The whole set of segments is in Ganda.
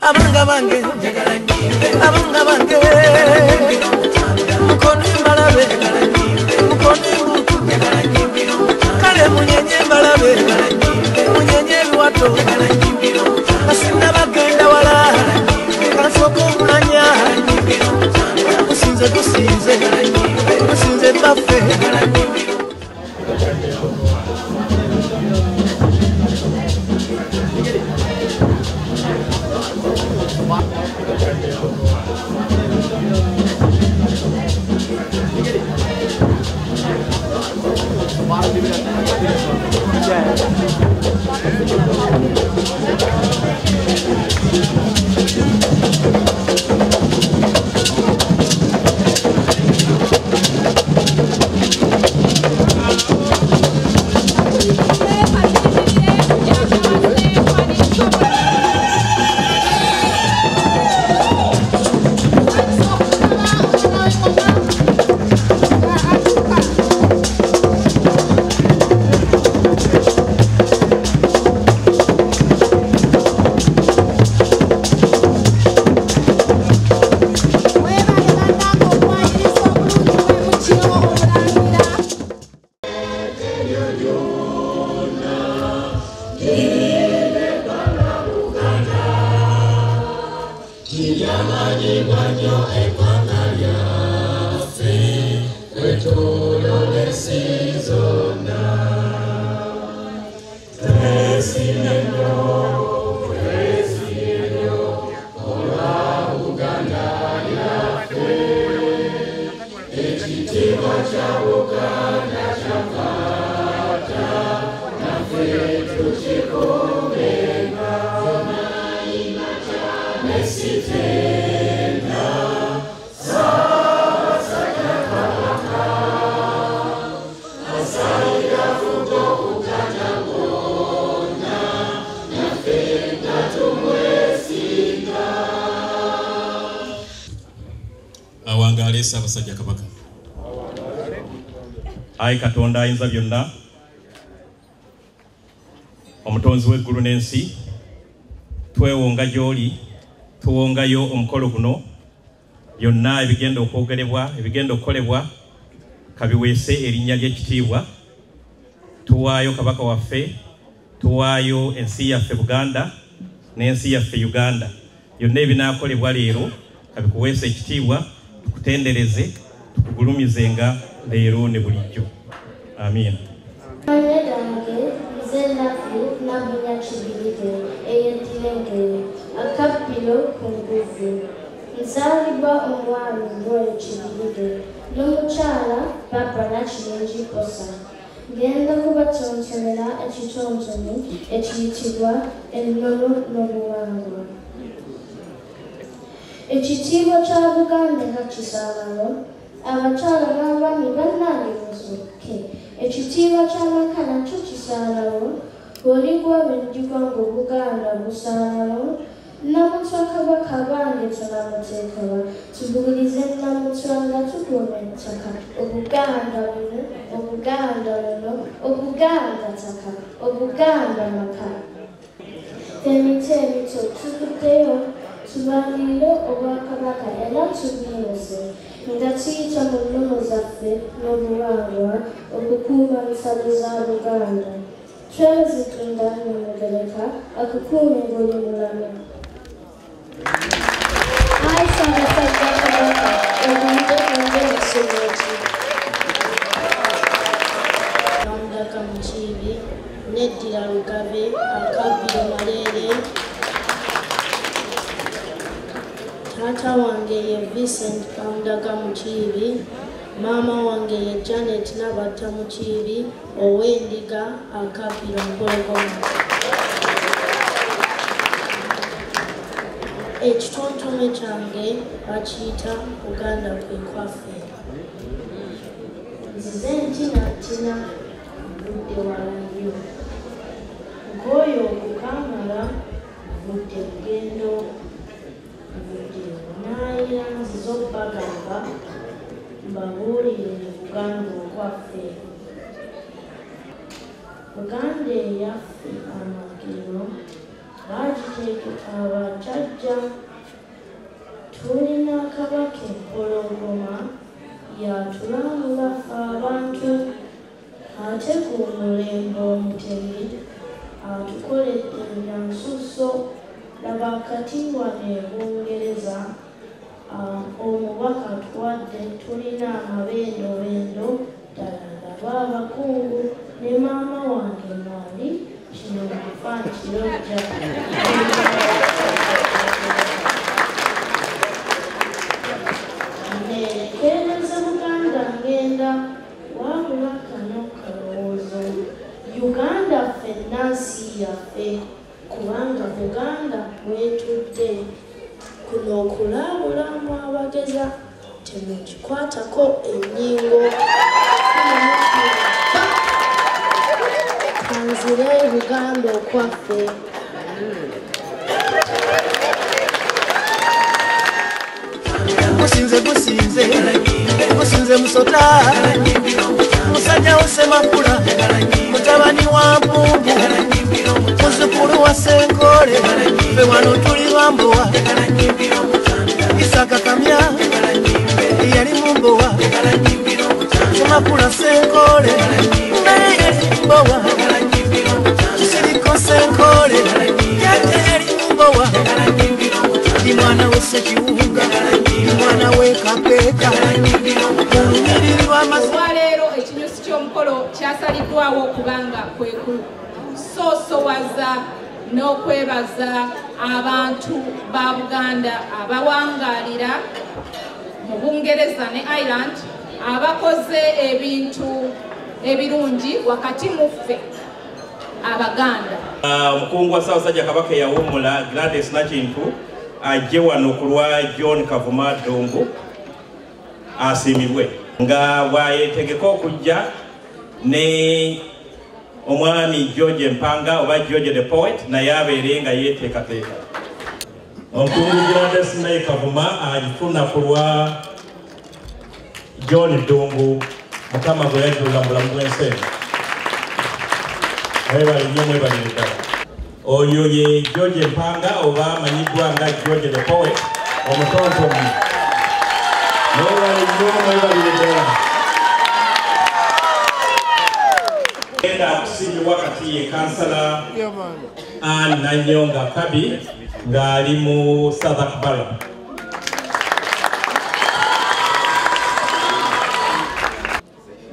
Abanga bange njagala nyimbe, abanga bange mukono mbalabe, mukono mbutu njagala nyimbira omutanda, kale munyenye mbalabe, munyenye ebiwato njagala nyimbira omutanda, basinna bagenda wala kansooka okumanya gusinze gusinze gusinze baffe. Awangaale Ssaabasajja Kabaka. Ayi Katonda ayinza byonna, omutonzi w'eggulu n'ensi, twewonga gy'oli, tuwongayo omukolo guno, byonna ebigenda okwogerebwa, ebigenda okukolebwa, kabiweese erinnya ly'ekitiibwa. Tuwaayo Kabaka waffe, tuwaayo ensi yaffe Buganda n'ensi yaffe Uganda. Byonna ebinaakolebwa leero kabikuweese ekitiibwa, tukutendereze, tukugulumizenga leero ne bulijjo. Amiina. Amannya gange nze Nafu Nabunya Kibirige ey'Entirengere akabbiro ku nguvu. Nzaalibwa omwami Ngoye Kibirige n'omukyala Barbara Kirungi Bbosa. Ngenda kubatontomera ekitontome ekiyitibwa Ennono n'Obuwangwa. Ekitiibwa kya Buganda nga kisaanawo, abakyala n'abaami bannange muzuukuke. Ekitiibwa ky'amaka nakyo kisaanawo, bw'oligwa bwe ndigwa ng'Obuganda busaanawo. Nnamutwa Kabaka bange tunamuteekebwa, tubuulize Nnamutwa nga tukuuma ettaka. Obuganda buno, Obuganda buno, Obuganda ttaka, Obuganda maka. Emiti emito tuvuddeyo, tubalirire Obwakabaka era tubunyuze nga tuyita mu nnono zaffe n'obuwangwa okukuuma ensalo za Buganda. Twebaze Katonda Nnamugereka akukuume ng'oli mulamu. Ayi Ssaabasajja Kabaka, okulire ng'emisomo ki. Namudaka Mukiibi, neddira Lugave, akabbiro Maleere. Taata wange ye Vincent Kamudaga Mukiibi, maama wange ye Janet Nabatta Mukiibi, ow'Endiga akabbiro Mpologoma. Ekitontome kyange bakiyita Buganda kwe kwaffe. Nzize ntinaatina nvudde wala nnyo, nkooye okukaamala nvudde lugendo, nvudde bunaayira nzize obbagamba mbabuulire Buganda okwaffe. Buganda eyaffe amagero, Baagiteeka abajjajja. Tulina Kabaka Empologoma yatulamula ffe abantu. Ate ku mulembe Omutebi atukoledde bya nsusso. Laba kati wano e Bungereza omubaka atuwadde tulina amabendobendo ddala laba abakungu ne maama wange mwali kino nkufa nkirojja. Neerekereza Buganda ngenda wabula kano kalowoozo. Uganda ffenna nsi yaffe kubanga Buganda mwetudde. Kuno okulabulamu abageza temukikwatako ennyingo. Kanzire Buganda okwaffe. Gusinze gusinze gusinze musota musajja Ssemakula mutabani wa Mpumbu muzzukulu wa Ssenkole ffe wano tuli bambowa. Isaka Kamya yali mumbowa Ssemakula Ssenkole naye yali mumbowa Kisiriko Ssenkole jjajja yali mumbowa. Ndi mwana we Ssekiwunga mwana we Kapeeka. Olwaleero ekinyusi ky'omukolo kyasaliddwawo okubanga kwe kusoosowaza n'okwebaza abantu ba Buganda abawangaalira mu Bungereza ne Ireland abakoze ebintu ebirungi wakati mu ffe Abaganda. Omukungu wa Ssaabasajja Kabaka eyawummula Gladys Nakintu ajje wano ku lwa John Kavuma Ddungu asiimibwe nga bw'ayetegeka okujja ne omwami George Mpanga oba George the Poet naye abeere nga yeeteekateeka. Omukungu Gladys naye Kavuma agifuna ku lwa John Ddungu Mukama gwe yajjulula mu bulamu bw'ensi eno. Mwebale nnyo, mwebalire ddala. Oyo ye George Mpanga oba amanyiddwa nga George the Poet omutontomi. Mwebale nnyo, mwebalire ddala. Genda kusiimibwa kati ye Kansala Ann Nanyonga Kabi ng'ali mu Southwark Borough.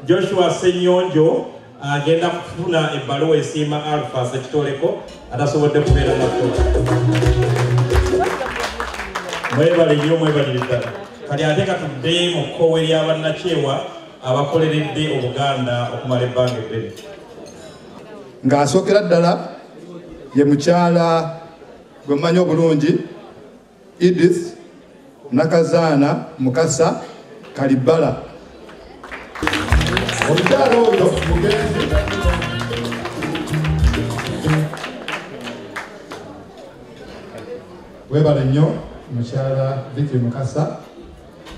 Joshua Ssenyonjo agenda kufuna ebbaluwa esiima Alpha Ssekitoleko atasobodde kubeera naffe. Mwebale nnyo, mwebalire ddala. Kati ate katudde mu kkowe ly'abannakyewa abakoleredde Obuganda okumala ebbanga eddene. Ng'asookera ddala ye mukyala gwe mmanyi obulungi Edith Nakazaana Mukasa Kalibala. Omukyala oyo mugenzi webale nnyo mukyala Vicky Mukasa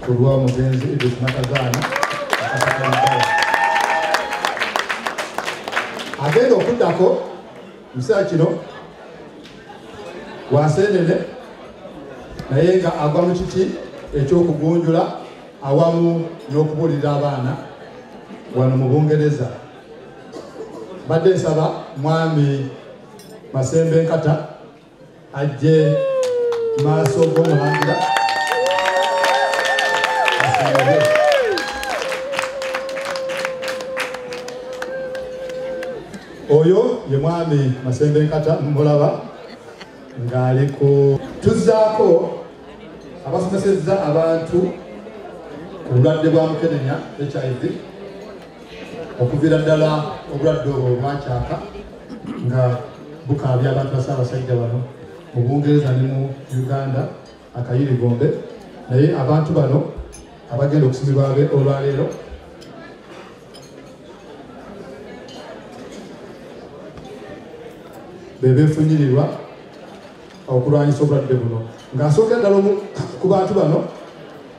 ku lw'omugenzi Edith Nakazaana Mukasa Kalibala. Agenda okuddako mu kiseera kino wasenene naye nga agwa mu kiti ekyokugunjula awamu n'okubuulira abaana wano mu Bungereza. Mbadde nsaba mwami Masembe Nkata ajje maaso g'omulangira asiimibwe. Oyo ye mwami Masembe Nkata mulaba ng'ali ku tuzzaako abasomesezza abantu ku bulwadde bwa mukenenya HIV okuviira ddala obulwadde obwo bwakyaka nga bukaabya abantu ba Ssaabasajja wano mu Bungereza ne mu Uganda akayirigombe. Naye abantu bano abagenda okusimibwa olwaleero be beefunyirirwa okulwanyisa obulwadde buno. Ng'asookera ddala ku bantu bano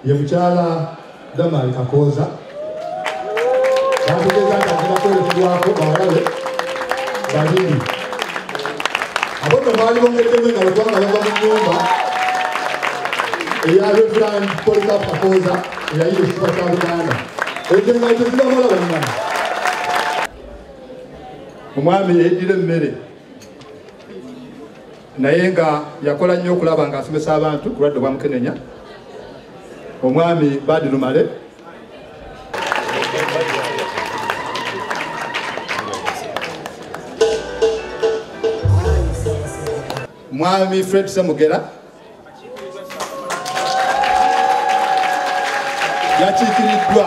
ye mukyala Damali Kakooza. Bategeeza nti agenda kwerekerwako bawala be babiri. Abo nno baali bongeddemu engalo kubanga bava mu nnyumba eya Reverend Polycarp Kakooza eyayiye ekitiibwa kya Buganda. Ezo engalo tezibamala bannange. Omwami yeddira emmere naye nga yakola nnyo okulaba ng'asomesa abantu ku bulwadde bwa mukenenya. Omwami Badi Lumale. Mwami Fred Ssemugera yakiikiriddwa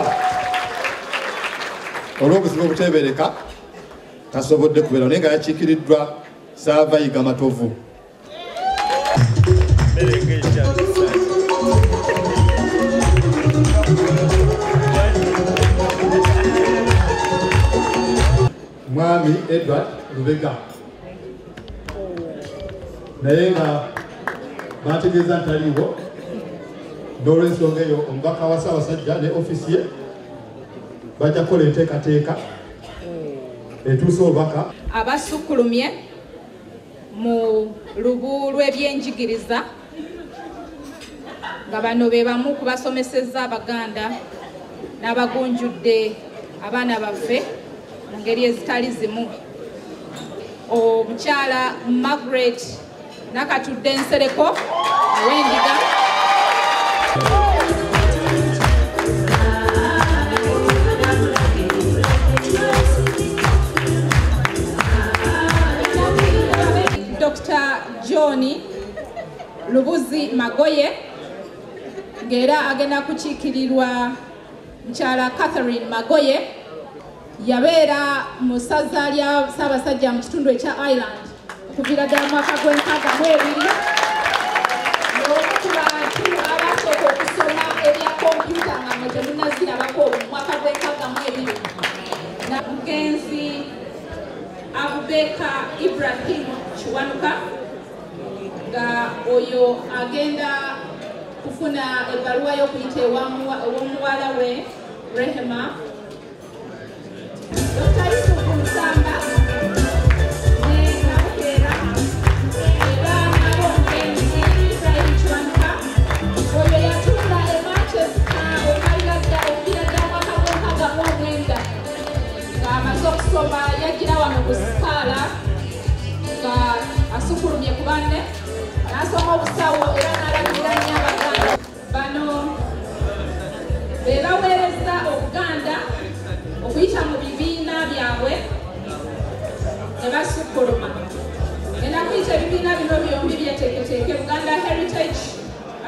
olw'obuzibu obuteebereka tasobodde kubeera naye nga yakiikiriddwa Saava Yiga Matovu. Mwami Edward Lubega naye nga bategeeza nti taliiwo n'olw'ensonga eyo omubaka wa Ssaabasajja ne ofiisi ye bajja kukola enteekateeka etuuse obubaka. Abasukkulumye mu lubu lw'ebyenjigiriza nga bano be bamu ku basomesezza Abaganda n'abagunjudde abaana baffe mu ngeri ezitali zimu. Omukyala Margaret Nakatudde Nsereko ow'Endiga. Dr. John Lubuzi Magoye ng'era agenda kukiikirirwa mukyala Catherine Magoye. Yabeera mu ssaza lya Ssaabasajja mu kitundu ekya Ireland okuviira ddala mu mwaka gw'e1962. N'omu ku bantu abasooka okusoma ebya kompyuta nga mwe temunnazirabako mu mwaka gw'e1962. Na mugenzi Abubeka Ibrahim Kiwanuka nga oyo agenda kufuna ebbaluwa y'okuyita ew'omuwala we Rehema. Dr. Yusuf Nsamba ne Nabukeera abaana b'omugenzi Ibrahim Kiwanuka oyo yatuula e Manchester okuviira ddala mwaka gw'e1969 ng'amaze okusoma yajjira wano ku sikaala nga asukkulumye ku banne n'asoma obusawo era n'alabirira nnyo Abaganda. Bano be baweereza Obuganda okuyita mu bibiina byabwe ne basukkuluma. Ngenda kuyita ebibiina bino byombi byeteeketeeke Buganda Heritage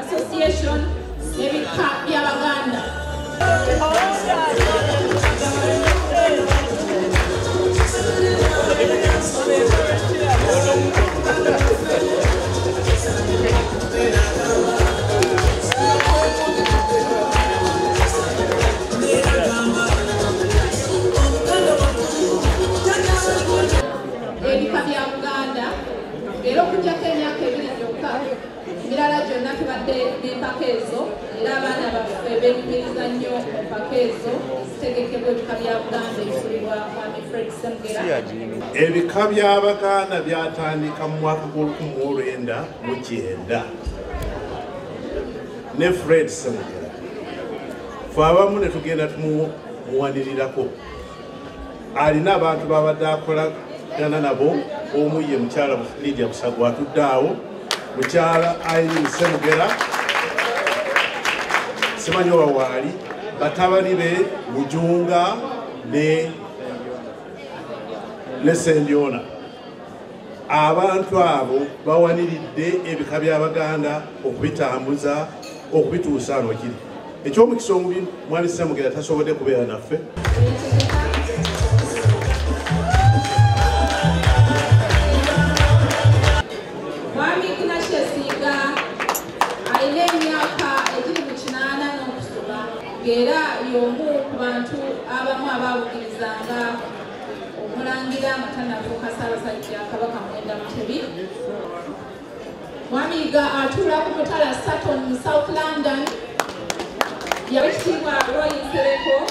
Association n'ebika by'Abaganda. Ebika bya Buganda era okuggyako emyaka ebiri gyokka emirala gyonna tubadde n'empaka ezo era abaana baffe beenyumiriza nnyo mu mpaka ezo zitegekebwa ebika bya Buganda ebikulirwa Mwami Fred Ssemugera. Ebika by'Abaganda byatandika mu mwaka gw'e1990 ne Fred Ssemugera. Ffe abamu ne tugenda tumuwanirirako. Alina abantu babadde akolagana nabo, omu ye mukyala Lydia Busagwa atudde awo, mukyala Irene Ssemugera simanyi oba waali, batabani be Mujunga ne Ssendyona. Abantu abo bawaniridde ebika by'Abaganda okubitambuza okubituusa wano kiri. Eky'omukisa omubi Mwami Ssemugera tasobodde kubeera naffe. Mwami Ignatius Yiga alina emyaka egiri mu 80 n'okusoba ng'era y'omu ku bantu abamu abaabugirizanga omulangira nga tannafuuka Ssaabasajja Kabaka Muwenda Mutebi. Mwami Yiga atuula ku mutala Sutton mu South London. Yawekitiibwa Roy Nsereko mu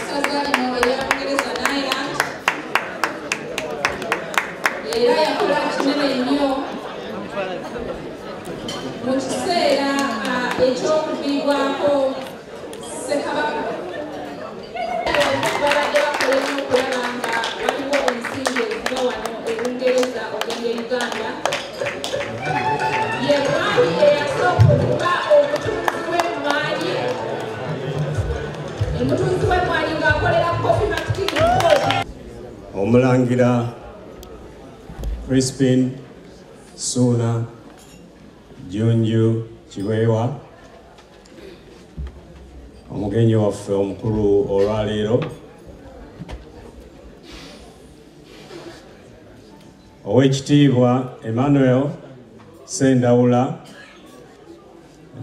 ssaza lino erya Bungereza n'Ireland. Era yakola kinene nnyo. Omulangira Crispin Ssuuna Jjunju Kiweewa, omugenyi waffe omukulu olwaleero, Oweekitiibwa Emmanuel Ssendaula,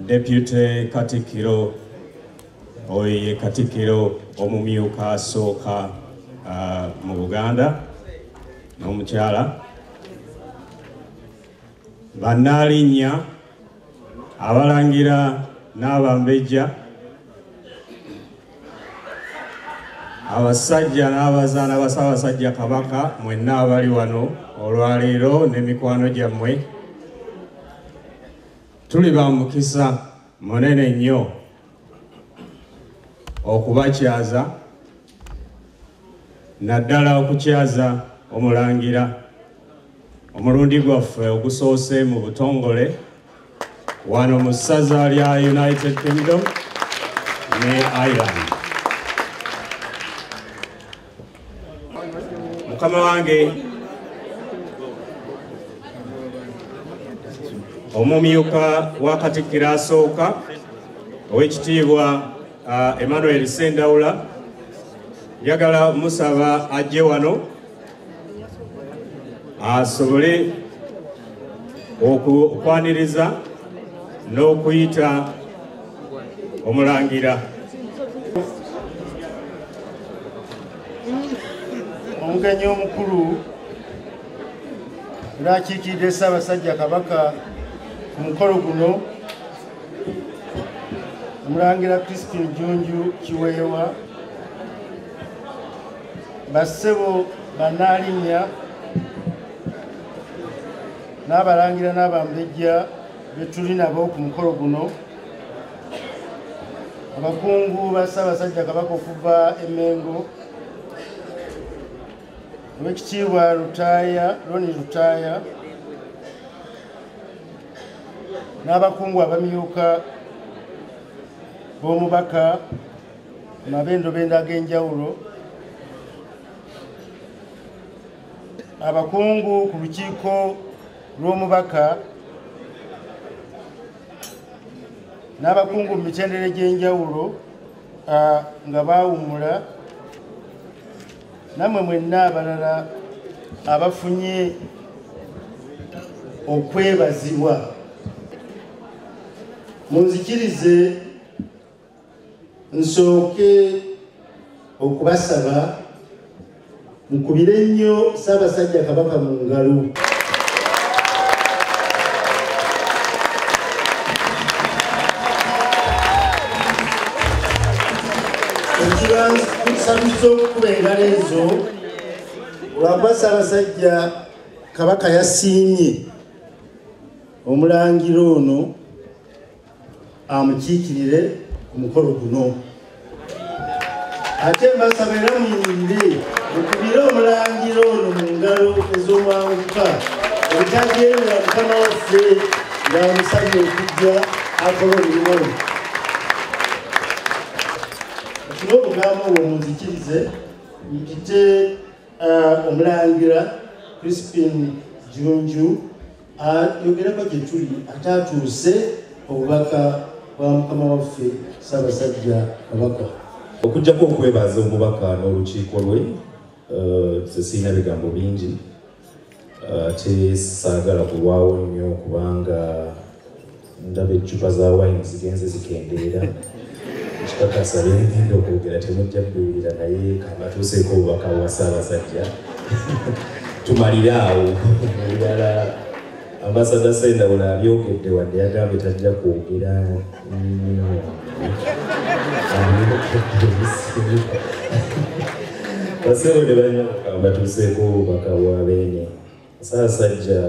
Deputy Katikkiro, oyo ye Katikkiro omumyuka asooka mu Buganda n'omukyala, bannaalinnya, abalangira n'abambejja, abasajja n'abazaana ba Ssaabasajja Kabaka mwenna abali wano olwaleero n'emikwano gyammwe, tuli ba mukisa munene nnyo okubakyaza, naddala okukyaza omulangira omulundi gwaffe ogusoose mu butongole wano mu ssaza lya United Kingdom ne Ireland. Mukama wange omumyuka wa Katikkiro asooka Oweekitiibwa Emmanuel Ssendaula, njagala musaba ajje wano asobole okwaniriza n'okuyita omulangira. Omugenyi omukulu era akiikiridde Ssaabasajja Kabaka ku mukolo guno, Omulangira Crispin Jjunju Kiweewa, bassebo bannaalinnya n'abalangira n'abambejja be tuli nabo ku mukolo guno, abakungu ba Ssaabasajja Kabaka okuva e Mmengo, Oweekitiibwa Lutaaya, Ronnie Lutaaya, n'abakungu abamyuka b'omubaka amabendobendo ag'enjawulo, abakungu ku lukiiko lw'omubaka n'abakungu mu mitendera egy'enjawulo nga baawummula, nammwe mwenna abalala abafunye okwebazibwa, munzikirize nsooke okubasaba mukubire nnyo Ssaabasajja Kabaka mu ngalo. Ekibansabisa okukuba engalo ezo lwakuba Ssaabasajja Kabaka yasiimye omulangira ono amukiikirire ku mukolo guno. Ate mbasaba era muyimirire mukubire omulangira ono mu ngalo ez'omwanguka obutajeemera Mukama waffe ng'amusabye okujja akola omulimu ono. Kino obugambo obwo munzikirize mpite omulangira Crispin Jjunju ayogereko gye tuli ate atuuse obubaka bwa Mukama waffe Ssaabasajja Kabaka. Okujjako okwebaza omubaka n'olukiiko lwe, sirina bigambo bingi, ate saagala kulwawo nnyo kubanga ndaba eccupa za wayini zigenze zikendeera. Ekikakasa byengenda okwogera temujja kubiwulira, naye kambatuuseeko obubaka bwa Ssaabasajja tumalire awo. Ebirala Ambasada Ssendaula abyogedde, wadde yagambye tajja kwogera nnyo. Bassebo ne bannyaboka batuuseeko obubaka bwa Beene. Ssaabasajja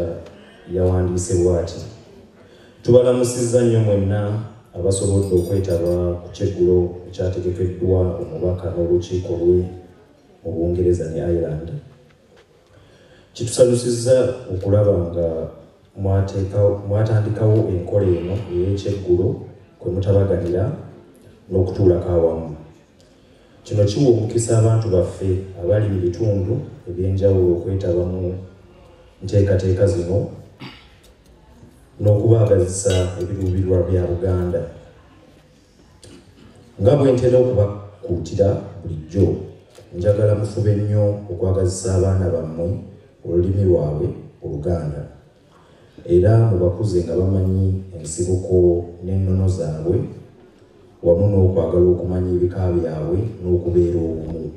yawandiise bw'ati: tubalamusizza nnyo mwenna abasobodde okwetaba ku kyeggulo ekyategekeddwa omubaka n'olukiiko lwe mu Bungereza ne Ireland. Kitusanyusizza okulaba nga mwatandikawo enkola eno ey'ekyeggulo kwe mutabaganira n'okutuulako awamu. Kino kiwa omukisa abantu baffe abali mu bitundu ebyenjawulo okwetaba mu nteekateeka zino n'okubaagazisa ebiruubirirwa bya Buganda. Nga bwe ntera okubakuutira bulijjo, njagala mufube nnyo okwagazisa abaana bammwe olulimi lwabwe Oluganda, era mubakuze nga bamanyi ensibuko n'ennono zaabwe wamu n'okwagala okumanya ebika byabwe n'okubeera obumu.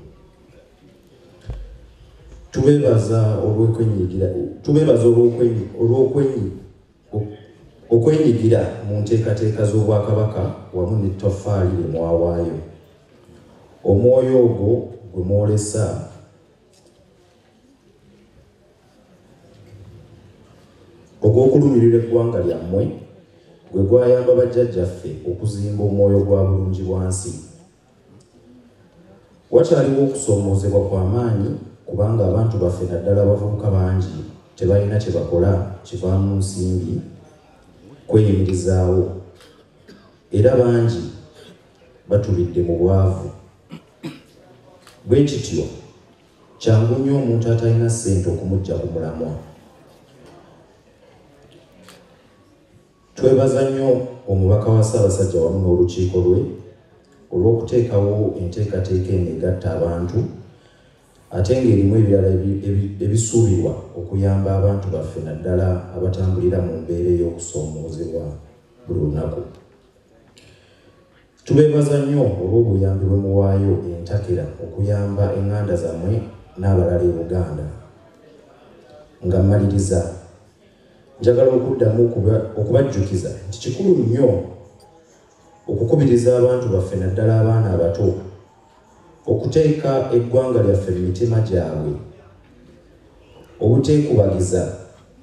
Tubeebaza olw'okwenyigira mu nteekateeka z'Obwakabaka wamu n'ettoffaali lye mwawaayo. Omwoyo ogwo gwe mwolesa ogw'okulumirira eggwanga lyammwe gwe gwayamba bajjajjaffe okuzimba omwoyo gwa bulungi bwansi. Wakyaliwo okusoomoozebwa kw'amaanyi kubanga abantu baffe naddala abavubuka bangi tebalina kye bakola kivaamu nsimbi kweyimirizaawo, era bangi batubidde mu bwavu. Bwe kityo kyangu nnyo omuntu atalina ssente okumuggya ku mulamwa. Twebaza nnyo omubaka wa Ssaabasajja wamu n'olukiiko lwe olw'okuteekawo enteekateeka eno egatta abantu ate ng'erimu ebirala ebisuubirwa okuyamba abantu baffe naddala abatambulira mu mbeera ey'okusoomoozebwa buli lunaku. Tubeebaza nnyo olw'obuyambi bwe muwaayo entakera okuyamba eŋŋanda zammwe n'abalala e Buganda. Nga mmaliriza, njagala okuddamu okubajjukiza nti kikulu nnyo okukubiriza abantu baffe naddala abaana abato okuteeka eggwanga lyaffe mu mitima gyabwe, obuteekubagiza,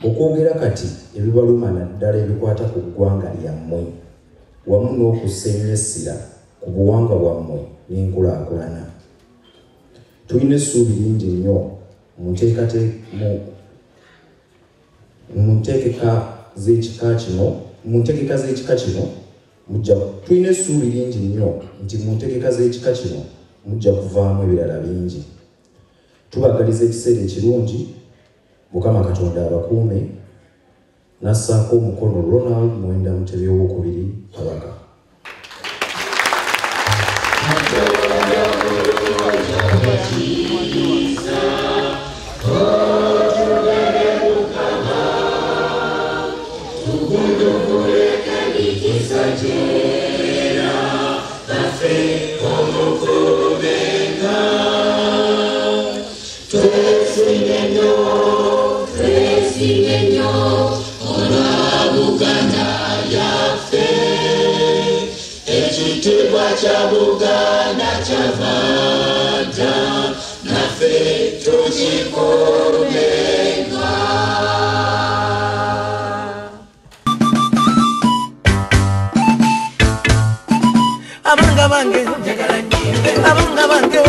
okwogera kati ebibaluma naddala ebikwata ku ggwanga lyammwe wamu n'okussa ennyo essira ku buwangwa bwammwe n'enkulaakulana. Tulina essuubi lingi nnyo mu ntegeka z'ekika kino tulina essuubi lingi nnyo nti mu ntegeka z'ekika kino mujja kuvaamu ebirala bingi. Tubaagaliza ekiseera ekirungi, Mukama Katonda abakuume. Nassaako omukono Ronald Mwenda Mutebi Owookubiri Kabaka. Ekitiibwa kya Buganda kyavadda, naffe tukikuumenga. Abanga bange, abanga bange.